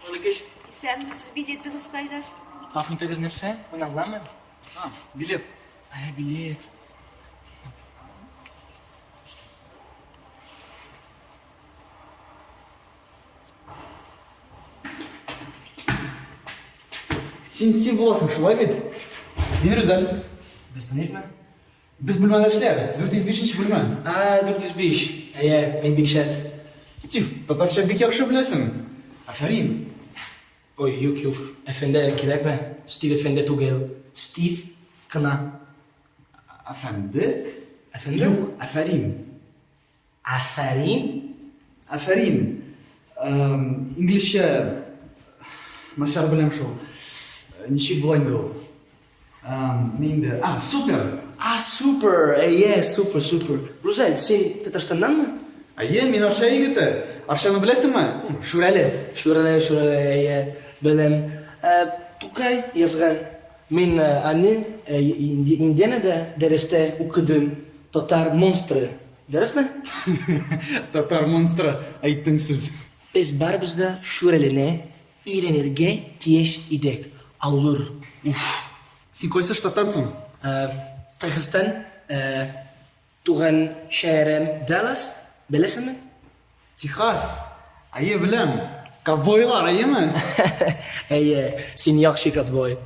Хәерле кич. Исәнмесез, билетыгыз кайда? Гафу итегез, нәрсә? Мин аңламыйм. А, билет. Ә, билет. Син Стив буласың, шулай бит? Мин Рүзәл. Без таныйсызмы? Без бүлмәдәшләр, 405 нче бүлмә. А, 405. Әйе, мин бик шәт. Стив, татарча бик яхшы беләсең. Афәрин. Ой, юк, юк, әфәнде кирәкме? Стив әфәнде түгел, Стив кына. Әфәнде? Әфәнде? Юк, афәрин. Афәрин? Афәрин. Инглизчә начар беләм шул. Ничек була инде ул? Ни инде? А, супер! А, супер! Әйе, супер, супер. Рузәл, син Татарстаннанмы? Әйе, мин Арча егете. Арчаны беләсеңме? Шүрәле. Шүрәле, Шүрәле, әйе, беләм. Тукай язган. Мин аны Индианада дәрестә укыдым. Татар монстры. Дөресме? Татар монстры, әйттең сүз. Без барыбыз да Шүрәлене өйрәнергә тиеш идек. Авыр, уф. Син кайсы штаттан соң? Техастан, туган шәһәрем Даллас, беләсеңме? Техас! Әйе, беләм. Ковбойлар, әйеме? Әйе, син яхшы ковбой.